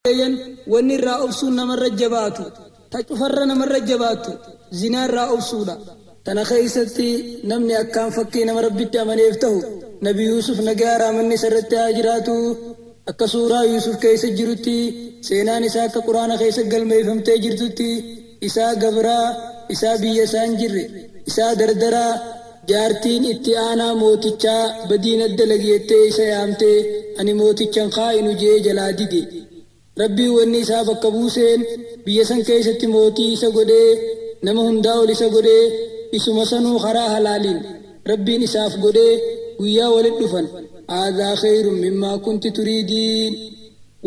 Obboleeyyan, wanni irraa obsuun namarra jabaatu, ta cufarra namarra jabaattu zinaa irraa obsuudha. Tana keeysatti namni akkaan fakkii nama Rabbitti amaneef tahu Nabi Yuusuf nagayaa rahmanni isarratti haa jiraatuu. Akka suuraa Yuusuf keeysa jirutti, seenaan isaa akka Qur'aana keeysa galmeeyfamtee jirtutti, isaa gabraa, isaa biyya isaa hin jirre, isaa dardaraa, Jaartiin itti aanaa mootichaa badii na dalagi jettee isa yaamtee ani mooticha hin khaa'inu je'ee jalaa dide. Rabbiin wanni isaa bakka buuseen biyya san keessatti mootii isa godhee nama hundaa ol isa godhee isuma sanuu karaa halaaliin Rabbiin isaaf godhee guyyaa walit dhufan haadhaa kheeyrun mimmaa kunti turiidiin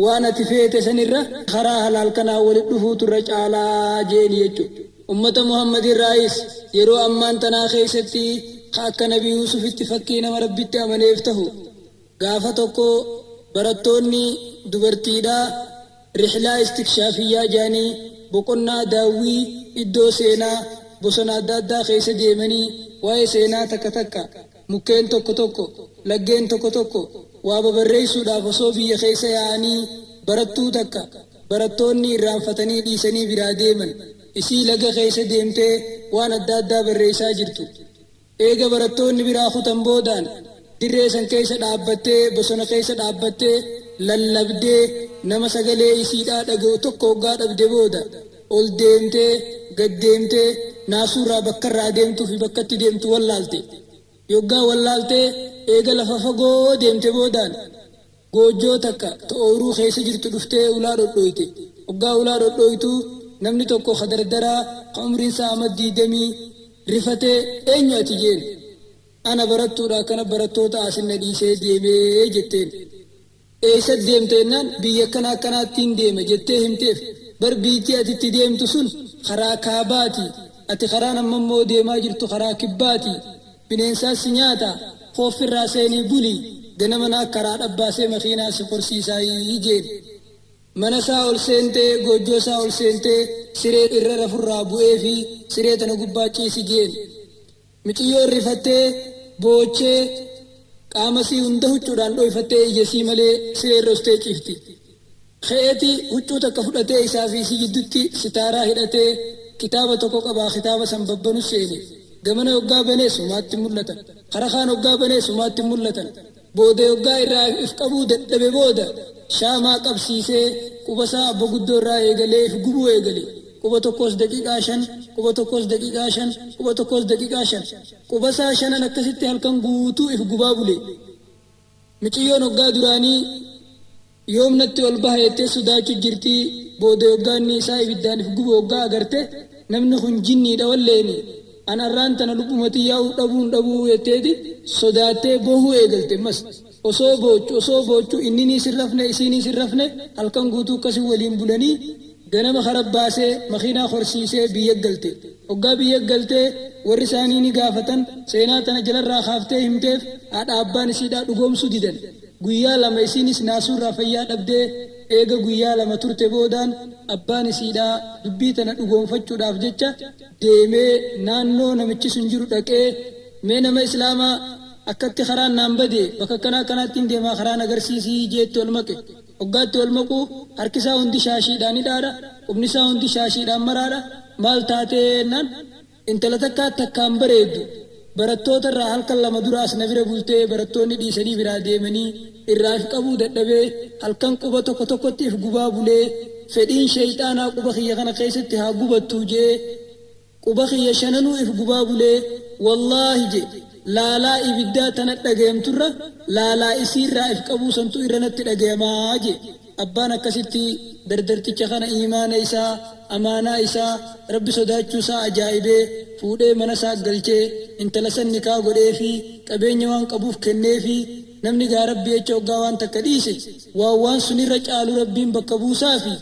waan ati feete sanirra karaa halaal kanaan walit dhufuutu irra caalaa je'een jechu. Ummata Muhammad irraayis yeroo ammaan tanaa keeysatti ka akka Nabi Yuusufitti fakkii nama Rabbitti amaneef tahu. Gaafa tokko barattoonni dubartiidhaa rihlaa istikshaafiyyaa ja'anii boqonnaa daawwii iddoo seenaa bosona adda addaa keeysa deemanii waa'ee seenaa takka takka, mukkeen tokko tokko, laggeen tokko tokko waa babarreeysuudhaaf osoo biyya keeysa yaa'anii barattuu takka barattoonni irraanfatanii dhiisanii biraa deeman. Isii laga keessa deemtee waan adda addaa barreessaa jirtu. Eega barattoonni biraa kutan boodaan dirree san keessa dhaabbattee bosona keessa dhaabbattee lallabdee nama sagalee isiidhaa dhaga'u tokko hoggaa dhabde booda ol deemtee gad deemtee naasuurraa bakka irraa deemtuu fi bakka itti deemtu wallaalte. Yoggaa wallaaltee eega lafa fagoo deemte boodaan Goojjoo takka ta ooyruu keessa jirtu dhuftee ulaa dhodhooyte. Hoggaa ulaa dhodhooytu namni tokko ka dardaraa ka umriin isaa amat diiydamii rifatee eenyu ati jeen. Ana barattuudha akkana barattoota asin na dhiisee deemee jetteen. Eessat deemta jennaan biyya akkana akkanaattiin deema jettee himteef. Bar biyytii ati itti deemtu sun karaa kaabaati ati karaan amma immoo deemaa jirtu karaa kibbaati. Bineensaas si nyaata, kooffirraa seenii buli, ganama naa karaa dhabbaasee makiinaa si korsiisaayii jeen. Mana isaa ol seentee, goojjoo isaa ol seentee, siree irra rafurraa bu'eefii siree tana gubbaa ciisi jeen. Miciyyoon rifattee, boochee, qaama isii hunda huccuudhaan dhooyfattee ija isii malee siree irra ustee ciifti. Ka'eeti huccuu takka fudhatee isaa fi isii jiddutti sitaaraa hidhatee kitaaba tokko qabaa kitaaba san babbanu seene. Gamana yoggaa banes homaatti hin mul'atan. Kara kaan hoggaa banes homaatti hin mul'atan. Booda yoggaa irraa if qabuu dadhabe booda shaamaa qabsiisee quba isaa abbo guddoo irraa eegalee if gubuu eegale. Quba tokkoos daqiiqaa 5, quba tokkoos daqiiqaa 5, quba tokkoos daqiiqaa 5. Quba isaa shanan akkasitti halkan guutuu if gubaa bule. Miciyyoon hoggaa duraanii yoom natti ol baha jettee sodaachu jirti, booda yoggaa inni isaa ibiddaan if gubu hoggaa agarte, namni kun jinniidha walleeni, an arraan tana lubbuma tiyyaa'uu dhabuun dhabuu jetteeti sodaattee boohuu eegalte ammas. Osoo boochu osoo boochu inniniis hin rafne isiiniis hin rafne halkan guutuu akkasi waliin bulanii Ganama kara baasee makiinaa korsiisee biyya galte. Hoggaa biyya galte warri isaanii ni gaafatan, seenaa tana jalarraa kaaftee himteef, haadha abbaan isiidhaa dhugoomsuu didan. Guyyaa lama isiinis naasuurraa fayyaa dhabdee eega guyyaa lama turte boodaan abbaan isiidhaa dubbii tana dhugoomfachuudhaaf jecha deemee naannoo namichi sun jiru dhaqee mee nama islaamaa akkatti karaan naan bade bakka akkanaa akkanaattiin deemaa karaa na garsiisi jeetti ol maqe. Hoggaa itti ol maqu harki isaa hundi shaashiidhaan hidhaadha, qubni isaa hundi shaashiidhaan maraadha. Maal taatee jennaan, intala takkaa takkaan bareeddu barattoota irraa halkan lama dura as na bira bultee barattoonni dhiisanii biraa deemanii irraa if qabuu dadhabee halkan quba tokko tokkotti if gubaa bulee fedhiin sheeyxaanaa quba kiyya kana keessatti haa gubattuu je'ee Quba kiyya shananuu if gubaa bulee wallaahi je laalaa ibiddaa ta nadhagayamturra laalaa isiirraa if qabuu santu irra natti dhagayamaa je. Abbaan akkasitti dardarticha kana iimaana isaa, amaanaa isaa, Rabbi sodaachuu isaa ajaa'ibee fuudhee mana isaa galchee intala san nikaa godheefii qabeenya waan qabuuf kenneefii namni gaa Rabbii jecha hoggaa waan takka dhiise waan waan sunirra caalu Rabbiin bakka buusaafi.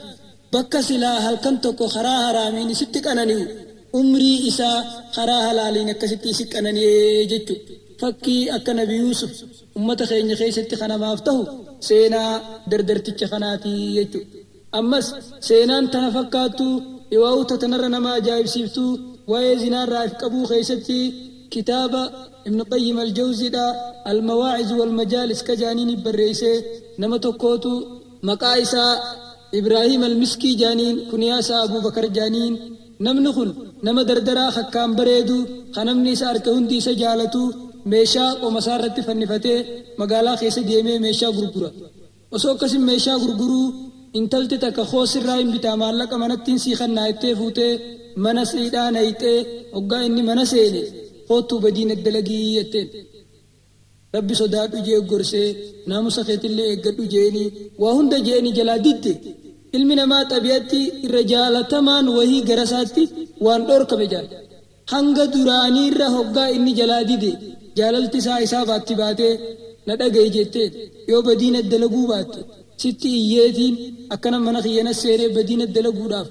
Bakka silaa halkan tokko karaa haraamiin isitti qanani'u, umrii isaa karaa halaaliin akkasitti isi qanani'e jechu. Fakkii akka nabi Yuusuf ummata keenya keessatti ka namaaf tahu seenaa dardarticha kanaati jechu. Ammas seenaan tana fakkaattu iwaa'uu ta tanarra nama ajaa'ibsiiftu waa'ee zinaarraa if qabuu keessatti kitaaba Ibn Qayyim Al-Jawziidha Al-Mawaa'iz Wal-Majaalis ka ja'aniini barreeyse nama tokkootu maqaa isaa. Ibraahiim Almiskii jaaniin, kuniyaa isaa Abuu Bakar jaaniin. Namni kun nama dardaraa akkaan bareedu, ka namni isa arke hundi isa jaalatu, meeshaa qoma isaa irratti fannifatee magaalaa keessa deemee meeshaa gurgura. Osoo akkasin meeshaa gurguruu intalti takka koo sirraa hin bitaa maallaqa manattiin sii kannaa jettee fuutee mana siidhaa nayxee hoggaa inni mana seene koottuu badii na dalagii jetteen. Rabbi sodaadhu je'e gorsee, naamusa keetillee eeggadhu je'eenii, waa hunda je'eenii jalaa didde. Ilmi namaa xabi'atti irra jaalatamaan wahii gara isaatti waan dhoorkame jaal. Hanga duraaniirra hoggaa inni jalaa dide jaalalti isaa isaa baatti baatee, na dhaga'i jetteen, yoo badii na dalaguu baatte, sitti iyyeetiin akkana mana kiyya na seenee badii na dalaguudhaaf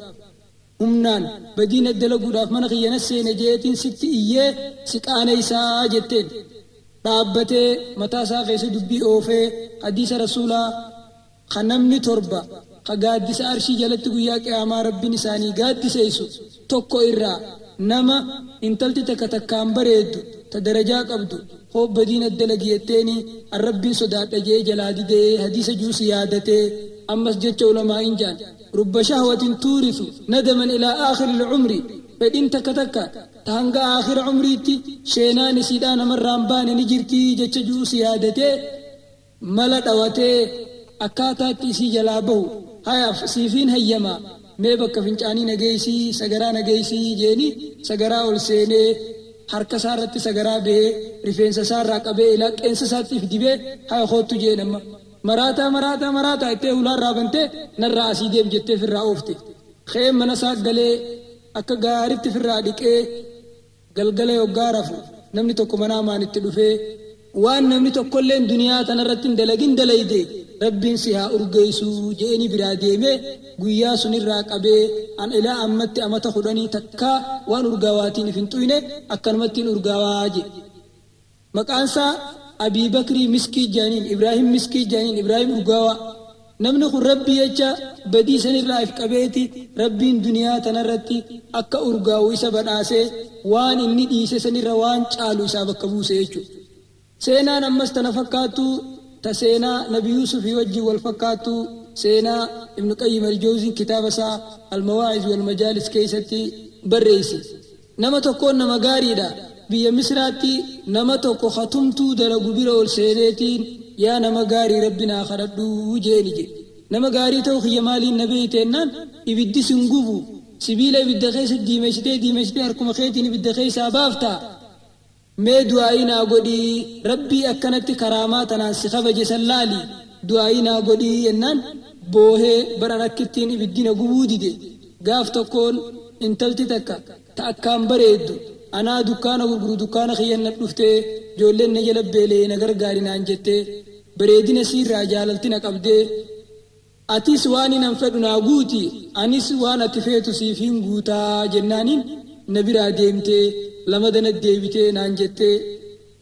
humnaan badii na dalaguudhaaf mana kiyya na seene je'eetiin sitti iyyee si qaaneysaa jetteen. Dhaabbatee mataa isaa keessa dubbii oofee hadiisa Rasuulaa ka namni 7 ka gaaddisa Arshii jalatti guyyaa Qiyaamaa Rabbiin isaanii gaaddiseeysu tokko irraa nama intalti takka takkaan bareeddu ta darajaa qabdu hoo badii na dalagi jetteeni an Rabbiin sodaadha je'ee jalaa didee hadiisa ju'us yaadatee ammas jecha ulamaa'iin ja'an rubba shahwatin tuurisu nadaman ilaa aakhiril umri fedhiin takka takka ta hanga aakhira umriitti sheenaan isiidhaa namarraa hin baane ni jirti jecha ju'us yaadatee mala dhawatee akkaataatti isii jalaa bahu hayaaf siifiin hayyamaa mee bakka fincaanii na geeysii sagaraa na geeysii jeeni sagaraa ol seenee harka isaa irratti sagaraa bahee rifeensa isaa irraa qabee ilaa qeensa isaatti if dibee haya koottu jeen amma maraataa maraataa maraataa jettee hulaa irraa bantee narraa asii deem jettee firraa oofte ka'ee mana isaa galee Akka gaaritti firraa dhiqee galgala yoggaa rafu namni tokko manaamaan itti dhufee, waan namni tokkolleen duniyaa tanarratti hin dalagin dalayde Rabbiin si haa urgeessu je'eenii biraa deemee guyyaa sunirraa qabee an ilaa ammatti amata kudhanii takkaa waan urgaawaatiin if hin xuyne akkanumattiin urgaawaa je'e. Maqaan isaa Abii Bakrii Miskii je'aniin, Ibraahim Miskii je'aniin, Ibraahim Urgaawaa. Namni kun Rabbii jecha badii sanirraa if qabeeti Rabbiin duniyaa tanarratti akka urgaawu isa badhaasee waan inni dhiise sanirra waan caalu isaa bakka buuse jechu. Seenaan ammas tana fakkaattu ta seenaa Nabi Yuusufii wajjiin wal fakkaattu seenaa Ibnu Qayyim Al-Jawziin kitaaba isaa Al-Mawaa'iz wal Majaalis keeysatti barreeyse. Nama tokkoon nama gaariidha. Biyya Misraatti nama tokko ka tumtuu dalagu bira ol seeneetiin yaa nama gaarii Rabbi naa kadhadhu je'eni je'e. Nama gaarii ta'uu kiyya maaliin na beeyte jennaan ibiddi sin gubu, sibiila ibidda keessa diimeessitee diimeessitee harkuma keetiin ibidda keessaa baafta. Mee du'aa'ii naa godhi, Rabbii akkanatti karaamaa tanaan si kabaje san laali, du'aa'ii naa godhi jennaan boohee bar an akkittiin ibiddi na gubuu dide. Gaaf tokkoon intalti takka ta akkaan bareeddu anaa dukkaana gurguru dukkaana kiyyan na dhuftee joolleen na jala beela'e na gargaari naan jettee bareedina isiirraa jaalalti na qabdee Atis waanin an fedhu naa guuti, anis waan ati feetu siifiin guutaa jennaaniin na biraa deemtee, lamada nat deebitee naan jettee,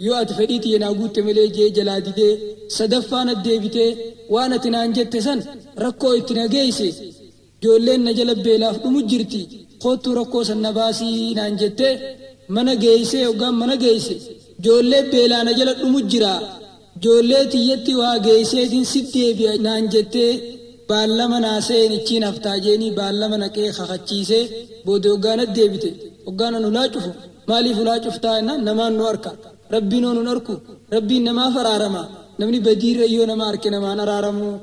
yoo ati fedhii tiyya naa guutte malee je'ee jalaa didee, sadaffaa nat deebitee, waan ati naan jette san rakkoo itti na geeyse, joolleen na jala beelaaf dhumu jirti, koottuu rakkoo san na baasii naan jettee, mana geeysee, hoggaan mana geeyse, joollee beelaa na jala dhumu jiraa, Joollee tiyyatti waa geeyseetiin sit deebi'a naan jettee baallama naa seeni achiin haftaa jeenii baallama naqee kakachiisee booda hoggaa nat deebite hoggaan an hulaa cufu maaliif hulaa cuftaa jennaan namaan nu arka Rabbiin hoo nun arku Rabbiin namaaf araarama namni badiirra yoo nama arke namaan araaramuu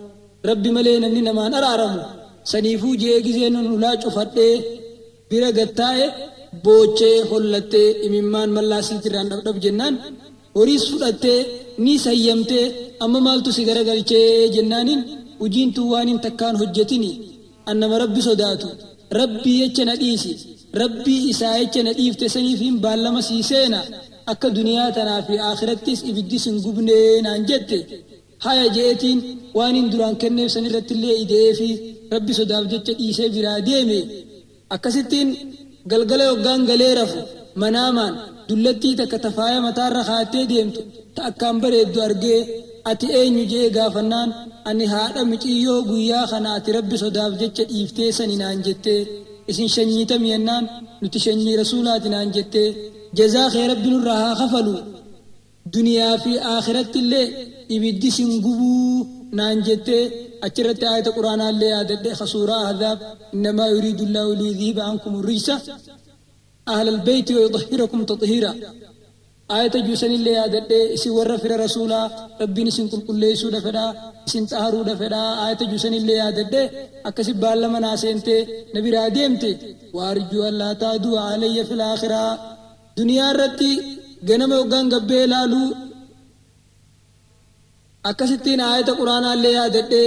Rabbi malee namni namaan araaramu saniifuu je'ee gizeen an hulaa cufadhee bira gad taa'e boochee hollattee imimmaan mallaa siitirraan dhabdhab jennaan horiis fudhattee niis hayyamtee amma maaltu si garagalchee jennaaniin hujiin tun waanin takkaan hojjatini an nama Rabbi sodaatu Rabbii jecha na dhiisi Rabbii isaa jecha na dhiifte saniifiin baallama sii seena akka duniyaa tanaa fi aakhirattis ibiddi sin gubnee naan jette Haya je'eetiin waaniin duraan kenneef sanirrattillee ida'eefii Rabbi sodaaf jecha dhiisee biraa deeme. Akkasittiin galgala yoggaan galee rafu manaamaan dullattii takka ta faaya mataarra kaayattee deemtu ta akkaan bareeddu argee ati eenyu je'ee gaafannaan ani haadha miciyyoo guyyaa kana ati Rabbi sodaaf jecha dhiiftee sani naan jettee. Isin shanyii tami jennaan nuti shanyii Rasuulaati naan jettee. Jazaa kee Rabbi nurraa haa kafalu. Duniyaa fi aakhirattillee ibiddi sin gubuu. Naan jettee achirratti aayata quraanaallee yaadadhe ka suuraa Ahzaab, innamaa yuriidu llaahu liyudhiba ankumu rijsa ahlal beeyti wayuxahhirakum taxhiiraa. Aayata jiru sanillee yaadadhe, isin warra fira Rasuulaa Rabbiin isin qulqulleessuudha fedha, isin xaharuudha fedha, aayata jiru sanillee yaadadhe. Akkasi baallama naa seentee na biraa deemte. Wa arjuu allaa ta'duu alayya fil aakhiraa. Duniyaa irratti ganama yoggaan gabbee laalu Akkasittiin aayata qur'aanaallee yaadadhe,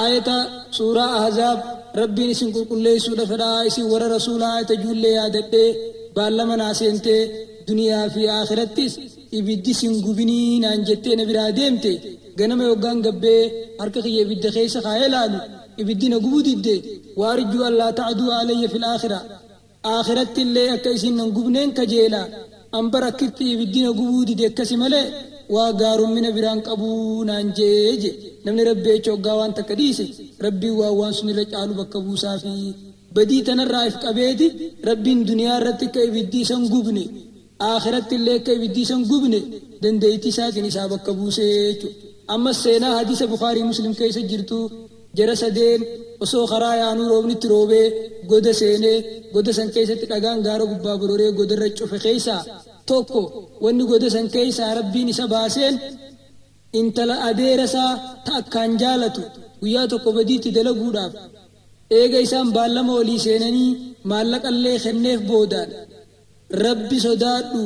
aayata suuraa ahzaab, Rabbiin isin qulqulleessuudha fedha, isin warra Rasuulaa aayata juullee yaadadhe, baallama naa seentee, duniyaa fi aakhirattis ibiddi sin gubinii naan jettee na biraa deemte. Ganama yoggaan gabbee harka kiyya ibidda keessa kaayee laalu, ibiddi na gubuu didde. Wa arjuu allaa ta'duu alayya fil aakhira. Aakhirattillee akka isin nan gubneen kajeela. An bar akkitti ibiddi na gubuu dide akkasi malee waa gaarommina biraan qabuu naan je'e je'e. Namni Rabbi jecha hoggaa waan takka dhiise, Rabbiin waan waan sunirra caalu bakka buusaafi. Badii tanarraa if qabeeti Rabbiin duniyaa irratti akka ibiddi isa hin gubne, Aakhirattillee akka ibiddi isa hin gubne dandeeytii isaatiin isaa bakka buuse jechuudha. Ammas seenaa hadiisa Bukhaarii Muslim keessa jirtu, jara sadeen osoo karaa yaanuu roobni itti roobee goda seenee, goda san keessatti dhagaan gaara gubbaa bororee godarra cufe keessaa tokko wanni goda san keessaa Rabbiin isa baaseen, intala adeera isaa ta akkaan jaalatu guyyaa tokko badii itti dalaguudhaaf eega isaan baallama walii seenanii maallaqallee kenneef boodaan, Rabbi sodaadhu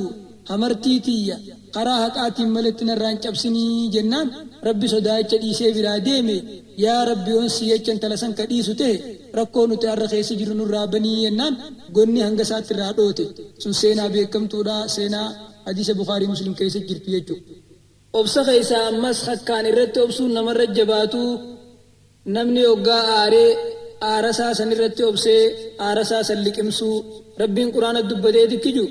hamartii tiyya karaa haqaatiin maletti narraa hin cabsinii jennaan Rabbi sodaacha dhiisee biraa deeme. Yaa Rabbi yoon sii jecha intala san ka dhiisu tehe rakkoo nuti arra keessa jirru nurraa banii jennaan gonni hanga isaatti irraa dhoote. Sun seenaa beekkamtuudha, seenaa hadiisa Bukhaarii Muslim keessa jirtu jechu. Obsa keessaa ammas akkaan irratti obsuun namarra jabaatu, namni hoggaa aare aara isaa sanirratti obsee aara isaa san liqimsuu. Rabbiin Qur'aanatti dubbateeti akki ji'u,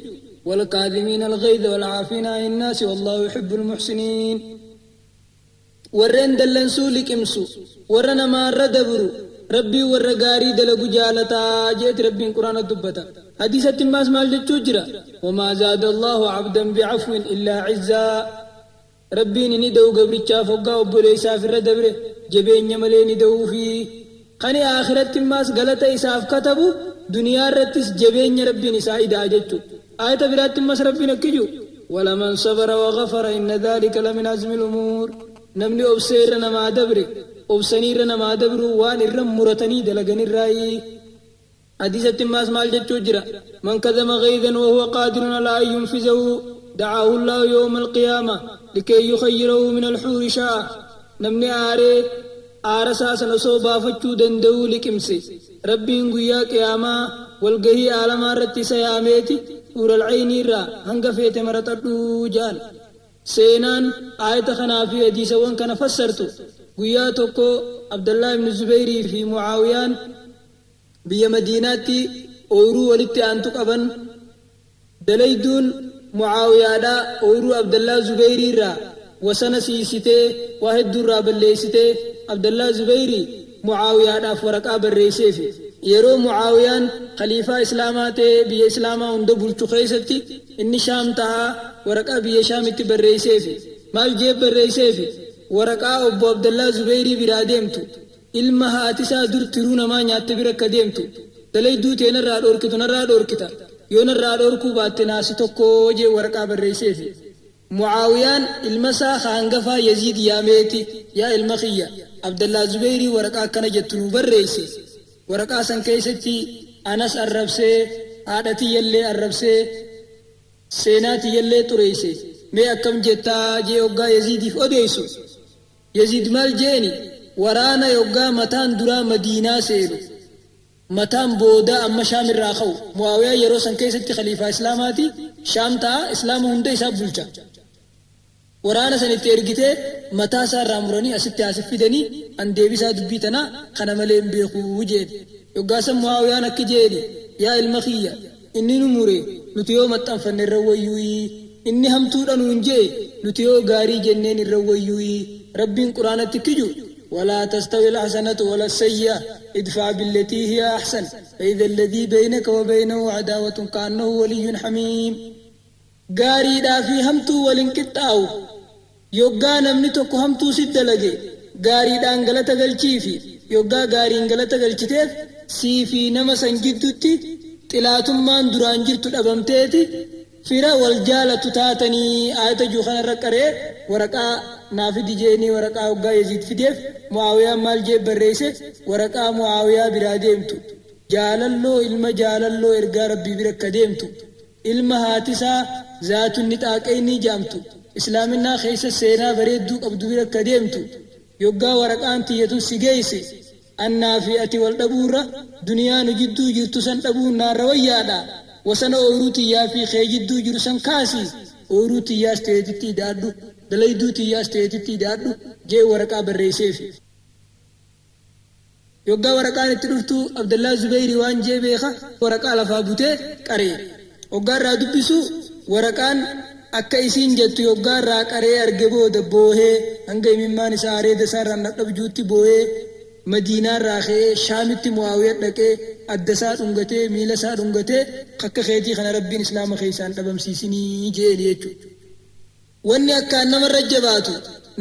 Walkaazimiina alghayza wal'aafiina aninnaasi wallaahu yuhibbul muhsiniin. Warreen dallansuu liqimsu, warra namaarra dabru, Rabbiin warra gaarii dalagu jaalata je'eeti Rabbiin Qur'aanatti dubbata. Hadiisatti immaas maal jechuu jira? Wamaa zaada Allaahu abdan bi'afwin illaa izzaa. Rabbiin hin ida'u gabrichaaf hoggaa obboleeysaaf irra dabre jabeenya malee hin ida'uufi. Kani aakhiratti immaas galata isaaf katabu duniyaa irrattis jabeenya Rabbiin isaa ida'a jechu. Aayata biraatti immas Rabbiin akki ji'u, Walaman sabara wa ghafara inna dhaalika lamin azmil umuur. Namni obsee irra namaa dabre, obsanii irra namaa dabruun waan irra muratanii dalaganirraayi. Hadiisatti immaas maal jechuu jira? Man kadhama ghayzan wa huwa qaadirun alaa an yunfizahu da'aahu Allaahu yawma alqiyaamah likay yukhayyirahu min alhuuri sha'a. Namni aaree aara isaa san osoo baafachuu danda'uu liqimse, Rabbiin guyyaa qiyaamaa walgahii aalamaa irratti isa yaameeti huural ceynii irraa hanga feete maraxadhu ja'an. Seenaan aayata kanaa fi hadiisawwan kana fassartu, guyyaa tokko Abdallaah ibnu Zubeyrii fi Mu'aawiyaan biyya Madiinaatti ooyruu walitti aantu qaban. Dalayduun Mu'aawiyaadhaa ooyruu Abdallaa Zubeyrii irraa wasana siysitee waa hedduu irraa balleeysitee Abdallaa Zubeyrii Mu'aawiyaadhaaf waraqaa barreeyseefi. Yeroo Mu'aawiyaan khaliifaa Islaamaa ta'ee biyya Islaamaa hunda bulchu keeysatti inni Shaam taa'aa waraqaa biyya Shaamitti barreeyseefi. Maal je'ee barreeyseefi? Waraqaa obbo Abdallaa Zubeyrii biraa deemtu. Ilma haati isaa dur tiruu namaa nyaatte bira akka deemtu, dalayduu tee narraa dhoorkitu narraa dhoorkita, yoo narraa dhoorkuu baatte naa si tokko jee waraqaa barreeyseefi. Mu'aawiyaan ilma isaa ka hangafaa Yaziid yaameeti, yaa ilma kiyya, Abdallaa Zubeyrii waraqaa akkana jettu nuu barreeyse. Waraqaa san keeysatti anas arrabsee, haadha tiyyallee arrabsee, seenaa tiyyallee xureeyse. Mee akkam jettaa jee hoggaa Yaziidiif odeeysu. Yaziid maal je'eni, waraana yoggaa mataan duraa madiinaa seenu, mataan boodaa amma shaam irraa ka'u. Mu'aawiyaan yeroo san keessatti khaliifaa islaamaati, shaam ta'a, islaama hunda isaa bulcha. Waraana san itti ergitee mataa isaa irraa muranii asitti haa sif fidanii, an deebisaa dubbii tanaa kana malee hin beeku je'en. Yoggaa san Mu'aawiyaan akki je'eni, yaa ilma kiyya, Inni nu mure, nuti yoo maxxanfanne irra wayyuuyii? Inni hamtuudha nuun je'e, nuti yoo gaarii jenneen irra wayyuuyii? Rabbiin Qur'aanatti kiju, Walaa tastawi alhasanatu wala assayyi'a, idfa' billatii hiya ahsan, fa'idha alladhii beynaka wa beynahu adaawatun ka'annahu waliyyun hamiim. Gaariidhaa fi hamtuun wal hin qixxaawu. Yoggaa namni tokko hamtuu si dalage, Gaariidhaan galata galchiifi. Yoggaa gaariin galata galchiteef sii fi nama san jiddutti xilaatummaan duraan jirtu dhabamteeti fira wal jaalatu taatanii aayata jiru kana irra qara'ee waraqaa naa fidi je'eenii waraqaa hoggaa Yaziid fideef Mu'aawiyaan maal je'e barreeyse waraqaa Mu'aawiyaa biraa deemtu jaalalloo ilma jaalalloo ergaa Rabbii bira akka deemtu ilma haati isaa Zaatu Nixaaqeynii je'amtu Islaaminnaa keeysa seenaa bareedduu qabdu bira akka deemtu yoggaa waraqaan tiyya tun si geeyse Annaa fi ati wal dhabuurra duniyaa nu jidduu jirtu san dhabuun naarra wayyaadha. Wasana ooyruu tiyyaa fi kee jidduu jiru san kaasi, ooyruu tiyyaas teetitti ida'adhu, dalayduu tiyyaas teetitti ida'adhu je'ee waraqaa barreeyseefi. Yoggaa waraqaan itti dhuftu Abdallaah Zubeyri waan je'e beekha, waraqaa lafaa butee qaree. Hoggaa irraa dubbisu waraqaan akka isiin jettu yoggaa irraa qaree arge booda boohee hanga imimmaan isaa areeda isaa irraan dhadhabjuutti booyee Madiinaa irraa ka'ee Shaamitti Mu'aawiya dhaqee adda isaa dhungatee miila isaa dhungatee akka keetii kana Rabbiin Islaama keessaa hin dhabamsiisinii je'eeni jechuudha. Wanni akkaan namarra jabaatu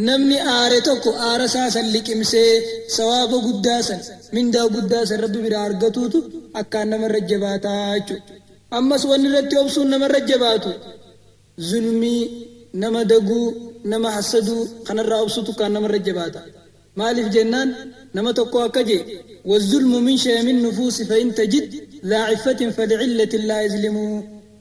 namni aare tokko aara isaa san liqimsee sawaaba guddaa san, mindaa guddaa san Rabbi biraa argatuutu akkaan namarra jabaata jechuudha. Ammas wanni irratti obsuun namarra jabaatu zulmii, nama daguu, nama hassaduu kanarraa obsuutu akkaan namarra jabaata. Maaliif jennaan nama tokko akka je'e, Wazzulmu min shayamin nufuusi fa in tajid dhaa ciffatin falicillatin laa yazlimuu.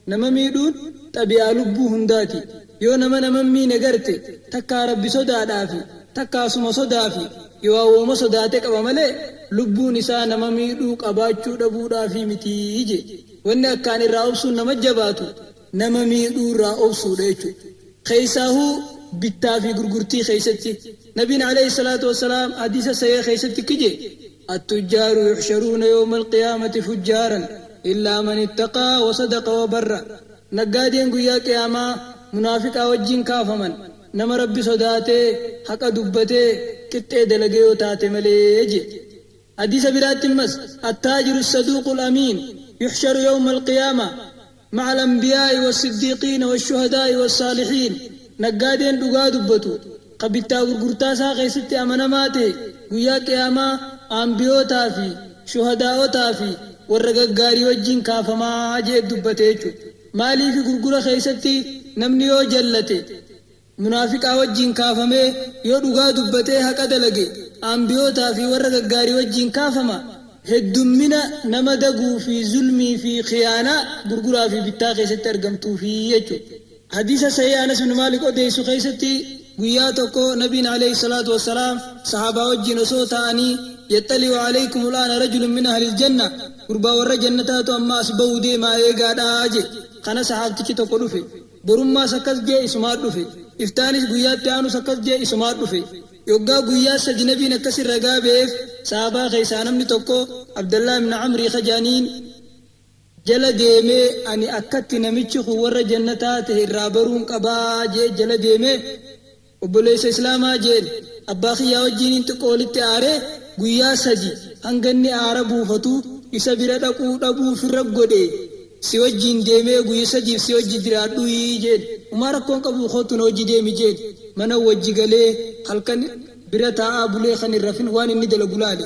Nama miidhuun xabi'aa lubbuu hundaati. Yoo nama nama hin miine garte, takkaa Rabbi sodaadhaafi, takkaa suma sodaafi, yooaa wooma sodaate qaba malee, lubbuun isaa nama miidhuu qabaachuu dhabuudhaafii miti je'e. Wanni akkaan irraa obsuun nama jabaatu, nama miidhuu irraa obsuudha jechuudha. Keessaahuu bittaa fi gurgurtii keessatti. Nabiin aleyhi salaatu wassalaam hadiisa sahiiha keessatti akki je'e, Attujjaaru yuhsharuuna yawmal qiyaamati fujjaaran illaa man ittaqaa wa sadaqa wa barra. Naggaadeen guyyaa qiyaamaa munaafiqaa wajjiin kaafaman, nama Rabbi sodaatee, haqa dubbatee, qixxee dalage yoo taate malee je'e. Hadiisa biraatti immas, Attaajiru ssaduuqul amiin yuhsharu yawmal qiyaama Ma'al anbiyaa'i wassiddiiqiina wasshuhadaa'i wassaalihiin, Naggaadeen dhugaa dubbatu, ka bittaa gurgurtaa isaa keessatti amanamaa ta'e, Guyyaa Qiyaamaa anbiyootaa fi shuhadaa'otaa fi warra gaggaarii wajjiin kaafama je'e dubbate jechuudha. Maaliifi gurgura keessatti namni yoo jallate, Munaafiqaa wajjiin kaafamee yoo dhugaa dubbatee haqa dalage anbiyootaa fi warra gaggaarii wajjiin kaafama. Heddummina nama daguu fi zulmii fi khiyaanaa gurguraa fi bittaa keessatti argamtuufi jechuudha. Hadiisa sahiih Anas ibn Maalik odeessu keessatti guyyaa tokko Nabiin aleyhi salaatu wassalaam sahaabaa wajjiin osoo taa'anii yaxxali'u aleykumul aana rajulun min ahlil janna gurbaa warra jannataatu amma as bahuu deemaa eegaadhaa jedhe. Kana sahaabtichi tokko dhufe. Borummaas akkas jee isumaa dhufe. Iftaanis guyyaa itti aanus akkas jee isumaa dhufe. Yoggaa guyyaa sadi Nabiin akkasi ragaa baheef sahaabaa keessaa namni tokko Abdallaah ibn Amrii ka je'aniin jala deemee ani akkatti namichi kun warra jannataa tahe irraa baruun qabaa je'e jala deemee Obboleessa Islaamaa je'een abbaa kiyyaa wajjiiniin xiqqo walitti aaree guyyaa sadi hanga inni aara buufatu isa bira dhaquu dhabuu firra godhe si wajjiin deemee guyya sadiif si wajji jiraadhuuyii je'een homaa rakkoon qabuu koottu na wajji deemi je'een mana wajji galee halkan bira taa'aa bulee kan hin rafin waan inni dalagu laale.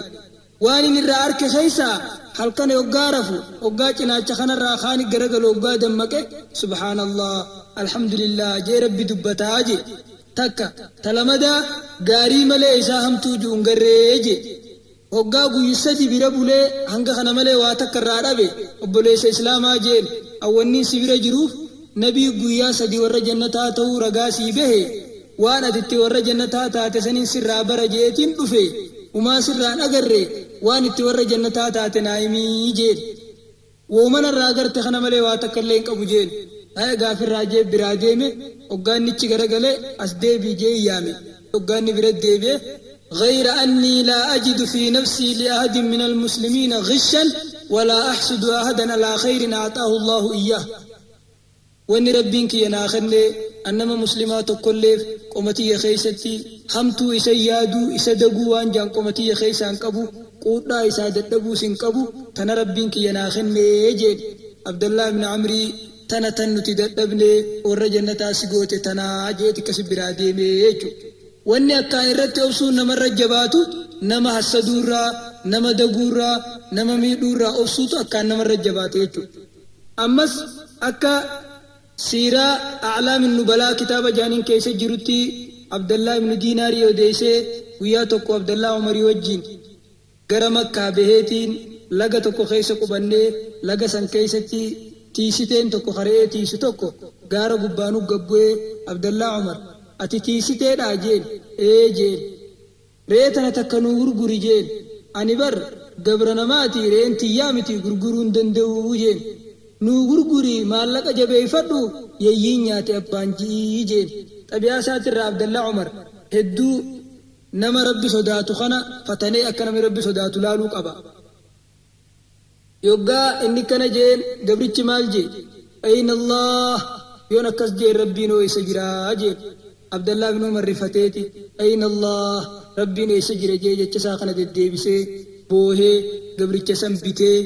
Waanin irraa arke keessaa halkan hoggaa rafu hoggaa cinaacha kanarraa kaani garagalu hoggaa dammaqe subhaanallah alhamdulillah je'e Rabbi dubbataa je'e. Takka. Ta lamadaa gaarii malee isaa hamtuu ju'u hin garree je'e. Hoggaa guyyu sadi bira bulee hanga kana malee waa takka irraa dhabe obboleessa islaamaa je'een an wannin si bira jiruuf Nabii guyyaa sadi warra jannataa ta'uu ragaa sii bahe waan ati itti warra jannataa taate sanin sirraa bara je'eetiin dhufe humaa sirraa hin agarre waan itti warra jannataa taate naa himi jeen. Wooma narraa agarte kana malee waa takkallee hin qabu jeen. Haya gaafirraa jee biraa deeme hoggaa inni achi garagale as deebi'i jee yaame. Hoggaa inni bira deebi'e ghayra annii laa ajidu fii nafsii li ahadin minal muslimiina ghishan walaa ahsudu ahadan alaa khayrin a'xaahu Allaahu iyyaah. Wanni Rabbiin kiyya naa kenne an nama muslimaa tokkolleef qoma tiyya keeysatti hamtuu isa yaaduu, isa daguu waan ja'an qoma tiyya keeysaa hin qabu, quudhaa isaa dadhabuus hin qabu, tana Rabbiin kiyya naa kenne je'en. Abdallaah ibn Amrii tana tan nuti dadhabne warra jannataa si goote tana je'eeti akkasi biraa deeme jechu. Wanni akkaan irratti obsuun namarra jabaatu nama hassaduurraa, nama daguurraa, nama miidhuurraa obsuutu akkaan namarra jabaate jechuudha. Ammas akka siiraa A'laam Nubalaa kitaaba jaaniin keessa jirutti Abdallaa ibnu Diinaarii odeessee, guyyaa tokko Abdallaa Umarii wajjiin gara Makkaa baheetiin laga tokko keessa qubannee, laga san keessatti tiisiteen tokko ka re'ee tiisu tokko gaara gubbaanu gabbu'ee, "Abdallaa Umar, ati tiisiteedhaa?" jeen. "Ee," jeen. "Re'ee tana takka nuu gurguri," jeen. "Ani bar gabra namaati, re'een tiyyaa miti, gurguruu hin danda'u," jeen. "Nuu gurguri, maallaqa jabeeffadhu, yayyiin nyaate abbaan ji'ii," jeen. Xabi'aa isaatirraa Abdallaa Umar hedduu nama Rabbi sodaatu kana fatanee akka namni Rabbi sodaatu laaluu qaba. Yoggaa inni kana jeen gabrichi maal jee? "Ayna Allah? Yoon akkas jeen Rabbiin hoo eessa jiraa?" jeen. Abdallaa ibn Umar rifateeti, "Ayna Allah? Rabbiin eessa jira?" jee jecha isaa kana deddeebisee boohee, gabricha san bitee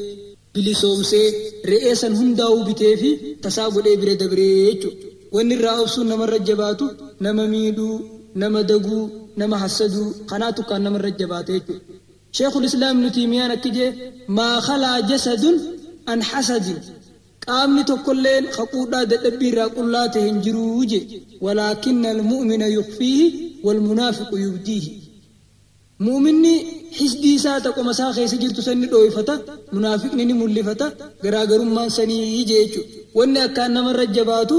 bilisoomsee, re'ee san hundaa'uu bitee fi tasaa godhee bira dabree jechuudha. Wanni irraa obsuun namarra jabaatu nama miidhuu, nama daguu, nama hassaduu kanaatu kaan namarra jabaata jechuudha. Sheekhul Islaam Ibnu Tiimiyaan akki jee: "Maa khalaa jasadun an hasadin", qaamni tokkolleen ka quudhaa dadhabbii irraa qullaa ta'e hin jiruu jee. "Walaakinna almu'mina yukfiihi walmunaafiqu yubdiihi." Mu'minni hisdii isaa ta qoma isaa keessa jirtu san ni dhooyfata, munaafiqni ni mullifata, garaagarummaan sanii jee jechuudha. Wanni akkaan namarra jabaatu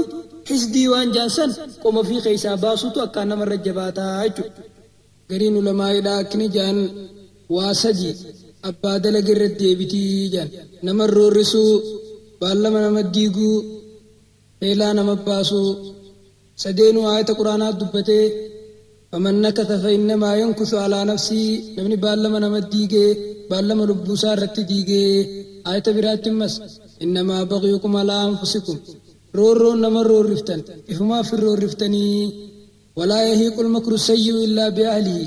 hisdii waan jaan san qoma ofii keessaa baasuutu akkaan namarra jabaataa jechuudha. Gariin ulamaa'idhaa akkini ja'an: waa sadi abbaa dalage irratti deebitii ja'an. Nama roorrisuu, baallama nama diiguu, heelaa nama baasuu. Sadeenuu aayata quraanaa dubbatee: "Faman nakatha fa innamaa yankusu alaa nafsii", namni baallama nama diigee baallama lubbuusaa irratti diigee. Aayata biraatti immas: "Innamaa bagyukum alaa anfusikum", roorroon nama roorriftan ifumaaf hin roorriftanii. "Walaa yahiiqul makru sayyi'u illaa bi'ahlihi",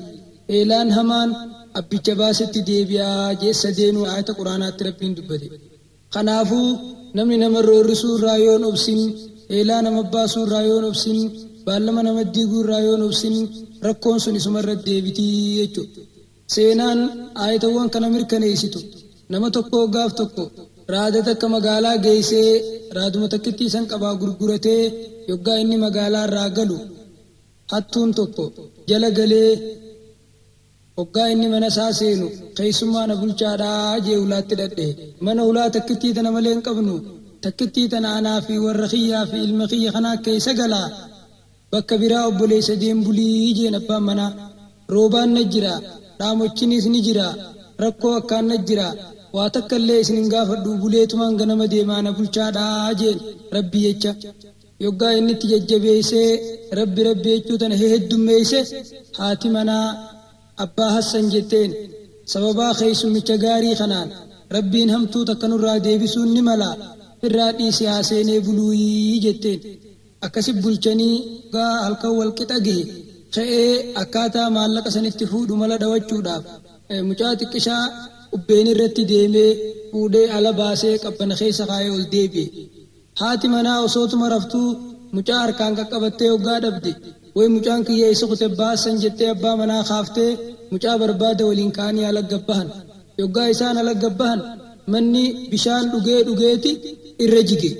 eelaan hamaan abbicha baasetti deebi'aa jee. Sadeenuu aayata quraanaatti Rabbiin dubbate. Kanaafuu namni nama roorrisuu irraa yoon obsin, eelaa nama baasuu irraa yoon obsin, baallama nama diiguu irraa yoon obsin, rakkoon sun isuma irratti deebitii jechuudha. Seenaan aayatawwan kana mirkaneessitu, nama tokko gaaf tokko raada takka magaalaa geessee, raaduma takkittii san qabaa gurguratee, yoggaa inni magaalaa irraa galu hattuun tokko jala galee, hoggaa inni mana isaa seenu, "Keessummaa na bulchaadhaa," jee ulaatti dhadhe. "Mana hulaa takkittii tana malee hin qabnu. Takkittii tana anaa fi warra kiyyaa fi ilma kiyya kanaa keessa galaa, bakka biraa obboleessa deem bulii," jeen abbaan manaa. "Roobaan na jira, dhaamochinis ni jira, rakkoo akkaan na jira. Waa takka illee isin hin gaafadhu, buleetumaan ganama deemaa, na bulchaadhaa," jeen Rabbi jecha. Yoggaa inni itti jajjabeessee Rabbi Rabbi jechuu tana heheddummeeyse, haati manaa abbaa Hassan jetteen, "Sababaa keessummicha gaarii kanaan Rabbiin hamtuu takka nurraa deebisuun ni mala, irraa dhiisi, haa seenee buluuyii," jetteen. Akkasi bulchanii, gaa halkan wal qixa gahe ka'ee akkaataa maallaqa sanitti fuudhu mala dhawachuudhaaf mucaa xiqqishaa ubbeen irratti deemee fuudhee ala baasee qabbana keessa kaayee ol deebi'e. Haati manaa osootuma raftuu mucaa harkaan qaqqabattee hoggaa dhabde, "Way mucaan kiyya eessa kute baassan?" jettee abbaa manaa kaaftee mucaa barbaada waliin ka'anii ala gabbahan. Yoggaa isaan ala gabbahan manni bishaan dhugee dhugeeti irra jige.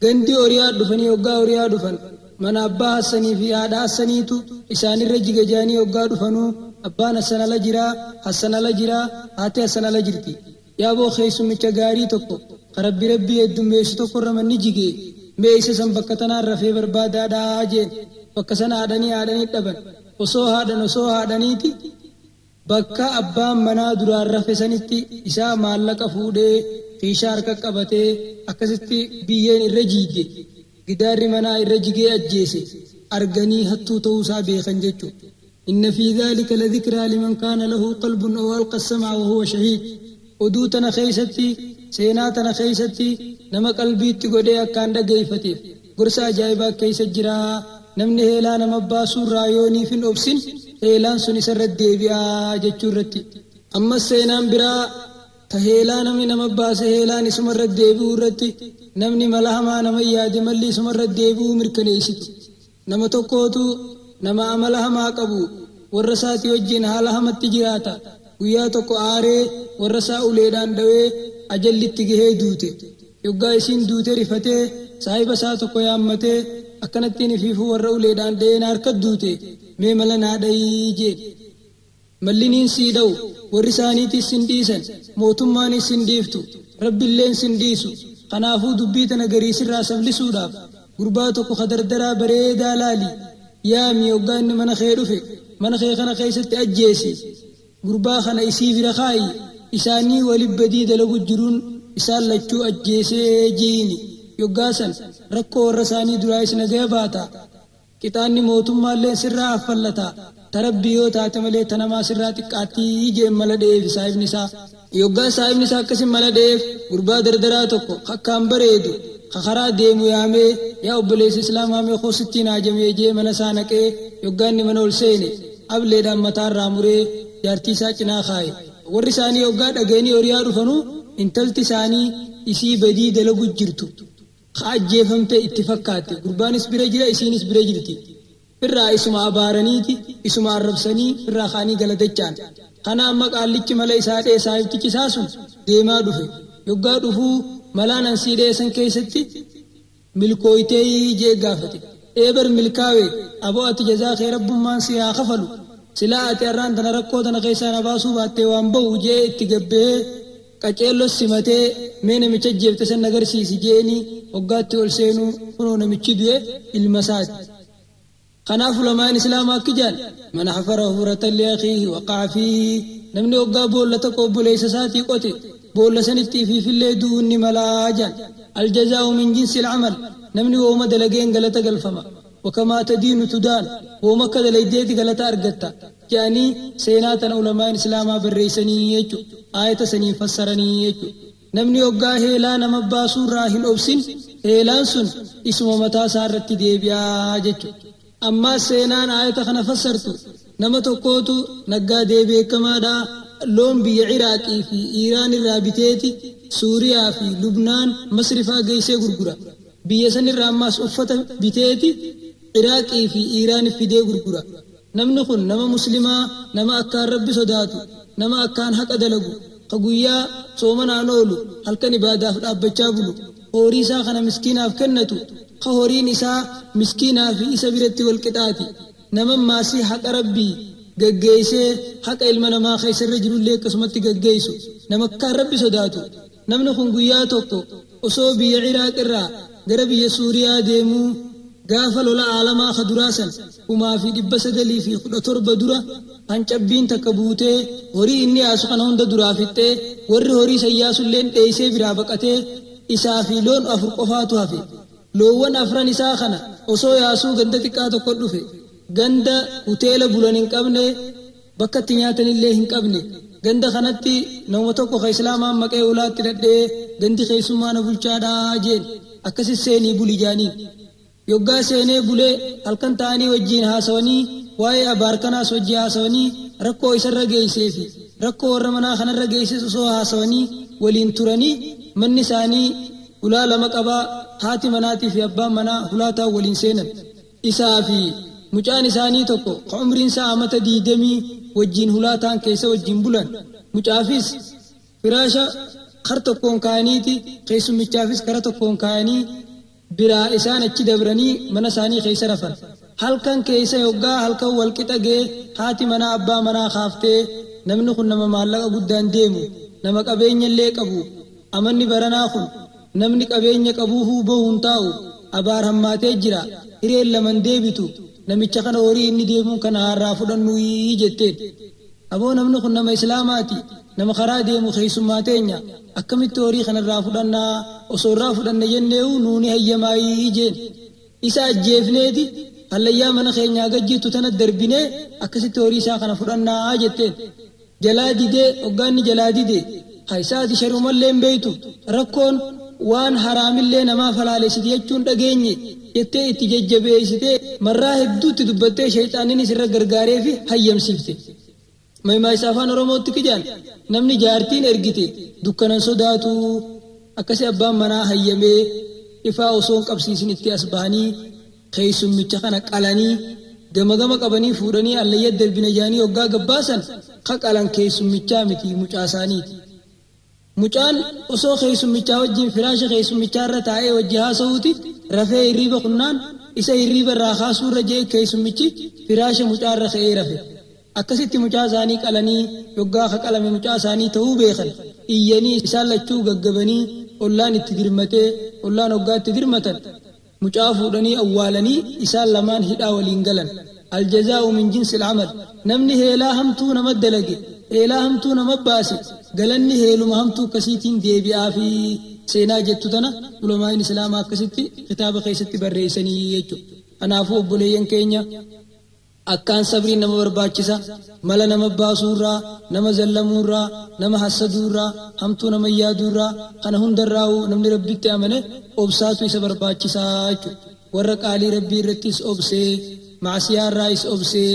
Gandi horiyaa dhufanii, hoggaa horiyaa dhufan, mana abbaa Hassanii fi haadha Hassaniitu isaanirra jige jedhanii hoggaa dhufanuu, abbaan Hassan ala jiraa, Hassan ala jiraa, haati Hassan ala jirti. "Yaaboo, keessummicha gaarii tokko ka Rabbi Rabbii heddummeessu tokkorra manni jigee, mee isa san bakka tanaan rafee barbaadaadhaa," jeen. Bakka sana haadhanii haadhanii dhaban. Osoo haadhan osoo haadhaniiti bakka abbaan manaa duraan rafe sanitti isaa maallaqa fuudhee kiishaa harka qabatee akkasitti biyyeen irra jiigde, gidaarri manaa irra jigee ajjeese arganii hattuu ta'uu isaa beekan jechuudha. Inna fi dhaalika la dhikraa liman kaana lahu qalbun aw alqa as-sam'a wa huwa shahiid. Oduu tana keessatti, seenaa tana keessatti, nama qalbiitti godhee akkaan dhageeffateef gorsa ajaa'ibaa keessa jira. Namni heelaa nama baasuu irraa yooniif hin obsin, heelaan sun isa irratti deebi'aa jechuu irratti. Ammas seenaan biraa ta heelaa namni nama baase heelaan isuma irratti deebi'uu irratti, namni mala hamaa nama yaade malli isuma irratti deebi'uu mirkaneessitu. Nama tokkootu Nama amala hamaa qabu, warra isaatii wajjiin haala hamatti jiraata. Guyyaa tokko aaree warra isaa uleedhaan dhawee ajalli itti gahee duute. Yoggaa isiin duute rifatee saahiba isaa tokko yaammatee akkanattiin ifiifuu warra uleedhaan dhayee na harka duute mee mala naa dhayi jeen. Malli niin sii dhawu warri isaaniitiis sin dhiisan, mootummaaniis sin dhiiftu, Rabbilleen sin dhiisu. Kanaafuu dubbii tana garii sirraa sablisuudhaaf gurbaa tokko ka dardaraa bareedaa laali yaami yoggaa inni mana kee dhufe mana kee kana keessatti ajjeesi. Gurbaa kana isii bira kaayi isaanii wali badii dalagu jiruun isaan lachuu ajjeesee ji'iini. Yoggaa san rakkoo warra isaanii duraayis nagaya baata. Qixaanni mootummaalleen sirraa affallata, ta Rabbii yoo taate malee ta namaa sirraa xiqqaattii je'een mala dhayeefi saahibni isaa. Yoggaa saahibni isaa akkasi mala dhayeef, gurbaa dardaraa tokko ka akkaan bareedu, ka karaa deemu yaamee, yaa obboleessa islaamaa mee koo sittiin haajamee je'ee mana isaa naqee, yoggaa inni mana ol seene, ableedhaan mataarraa muree, jaartii isaa cinaa kaaye. Warri isaanii yoggaa dhagayanii oriyaa dhufanu, intalti isaanii isii badii dalagu jirtu. Ka ajjeefamte itti fakkaatte. Gurbaanis bira jira, isiinis bira jirti. Firraa isuma abaaraniiti, isuma arrabsanii, firraa ka'anii gala dacha'an. Kana amma qaallichi mala isaa dhee saahibtichi isaa sun deemaa dhufe. Yoggaa dhufuu malaan an sii dhee san keessatti milkooyteeyii je'e gaafate. Ee bar milkaawe, aboo ati jazaa kee Rabbummaan sii haa kafalu. Silaa ati arraan tana rakkoo tana keessaa na baasuu baattee waan bahu je'ee itti gad bahee Qaceellos simatee, Mee namicha ajjeefte san na garsiisi je'eenii hoggaa itti ol seenu kunoo namichi du'e ilma isaati. Kanaaf ulamaa'in Islaamaa akki je'an, Man hafara hufratan li akhiihi waqa'a fiihi, namni hoggaa boolla takka obboleeysa isaatii qote, boolla sanitti ifiifillee du'uun ni malaa je'an. Al-jazaa'u min jinsil amal, namni wooma dalageen galata galfama. Wakamaa tadiinu tudaan, wooma akka dalaydeeti galata argatta je'anii seenaa tana ulamaa'in islaamaa barreeysanii jechu, aayata saniin fassaranii jechu. Namni hoggaa heelaa nama baasuurraa hin obsin, heelaan sun isuma mataa isaa irratti deebi'a jechu. Ammaas seenaan aayata kana fassartu, nama tokkootu naggaadee beekkamaadha, loon biyya Iraaqii fi Iiraan irraa biteeti Suuriyaa fi Lubnaan, Masri faa geeysee gurgura. Biyya sanirraa ammaas uffata biteeti Iraaqii fi Iiraanif fidee gurgura. Namni kun nama Muslimaa, nama akkaan Rabbi sodaatu, nama akkaan haqa dalagu, ka guyyaa soomanaan oolu, halkan ibaadaaf dhaabbachaa bulu, horii isaa kana miskiinaaf kennatu, ka horiin isaa miskiinaa fi isa biratti wal qixaati. Nama maasii haqa Rabbii gaggeeysee haqa ilma namaa ka isarra jirullee akkasumatti gaggeeysu, nama akkaan Rabbi sodaatu. Namni kun guyyaa tokko osoo biyya Ciraaq irraa gara biyya Suuriyaa deemuu gaafa lola aalamaa ka duraa san 1917 dura kan cabbiin takka buutee horii inni yaasu kana hunda duraa fixxee warri horii san yaasulleen dheeysee biraa baqatee isaa fi loon 4 qofaatu hafe. Loowwan afran isaa kana osoo yaasuu ganda xiqqaa tokko dhufe. Ganda huteela bulan hin qabne, bakka itti nyaatanillee hin qabne. Ganda kanatti namuma tokko ka Islaamaan maqee ulaatti dhadhee gandi keessummaa na bulchaadha jeen. Akkasi seenii buli jaaniin. Yoggaa seenee bule halkan taa'anii wajjiin haasawanii waa'ee abaar kanaas wajji haasawanii rakkoo isarra geeysee fi rakkoo warra manaa kanarra geeyses osoo haasawanii waliin turanii manni isaanii hulaa lama qaba haati manaatii fi abbaan manaa hulaa taan waliin seenan. Isaa fi mucaan isaanii tokko ka umriin isaa amata diiydamii wajjiin hulaa taan keeysa wajjiin bulan. Mucaafis firaasha kar tokkoon kaayaniiti keeysummichaafis kara tokkoon kaayanii biraa isaan achi dabranii mana isaanii keeysa rafan. Halkan keeysa yoggaa halkan wal qixa gaye haati manaa abbaa manaa kaaftee namni kun nama maallaqa guddaan deemu, nama qabeenyallee qabu, amanni baranaa kun Namni qabeenya qabuufuu bahu hin taa'u. Abaar hammaatee jira. Hireen lama hin deebitu. Namicha kana horii inni deemuun kana haa irraa fudhannuuyii jetteen. Aboo namni kun nama Islaamaati. Nama karaa deemu keessummaa teenya. Akkamitti horii kana irraa fudhannaa? Osoo irraa fudhanna jenneehuu nuu ni hayyamaayii jeen. Isa ajjeefneeti hallayyaa mana keenyaa gad jirtu tana darbinee akkasitti horii isaa kana fudhannaa jetteen. Jalaa didee hoggaa inni jalaa dide hay sa ati shari'umallee hin beeytu rakkoon waan haraamillee namaaf halaalessiti jechuun dhageenye jettee itti jajjabeeysitee marraa hedduu itti dubbattee sheyxaanninis irra gargaareefi hayyamsiifte. Maymaaysa afaan oromootti kijaan namni jaartiin ergite dukkanan sodaatu akkasi abbaan manaa hayyamee ifaa osoo hin qabsiisin itti as bahanii keeysummicha kana qalanii. Gama gama qabanii fuudhanii allayya darbina jedhanii hoggaa gabbaasan ka qalan keessummichaa miti mucaa isaaniiti. Mucaan osoo keessummichaa wajjin firaasha keessummichaa irra taa'ee wajji haasa'uuti rafee hirriiba kunnaan isa hirriiba irraa kaasuu irra je'e keessummichi firaasha mucaa irra ka'ee rafe. Akkasitti mucaa isaanii qalanii yoggaa ka qalame mucaa isaanii ta'uu beekan iyyanii isaan lachuu gaggabanii ollaan itti dirmatee ollaan hoggaa itti dirmatan mucaa fuudhanii awwaalanii isaan lamaan hidhaa waliin galan. Aljazaa'u min jinsil amal. Namni heelaa hamtuu nama dalage, heelaa hamtuu nama baase, galanni heeluma hamtuu akkasiitiin deebi'aafi seenaa jettu tana ulamaa'iin Islaamaa akkasitti kitaaba keessatti barreessanii jechuudha. Kanaafuu obboleeyyan keenya, Akkaan sabriin nama barbaachisa. Mala nama baasuurraa, nama zallamuurraa, nama hassaduurraa, hamtuu nama yaaduurraa, kana hundarraahuu namni Rabbitti amane obsaatu isa barbaachisa jechuudha. Warra qaalii Rabbii irrattis obsee, ma'siyaarraayis obsee,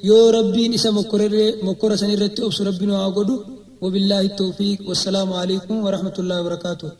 yoo Rabbiin isa mokkorellee mokkora san irratti obsu Rabbi nu haa godhu. Wabillaahi tawfiiq. Wassalaamu aleykum warahmatullaahi wabarakaatuh.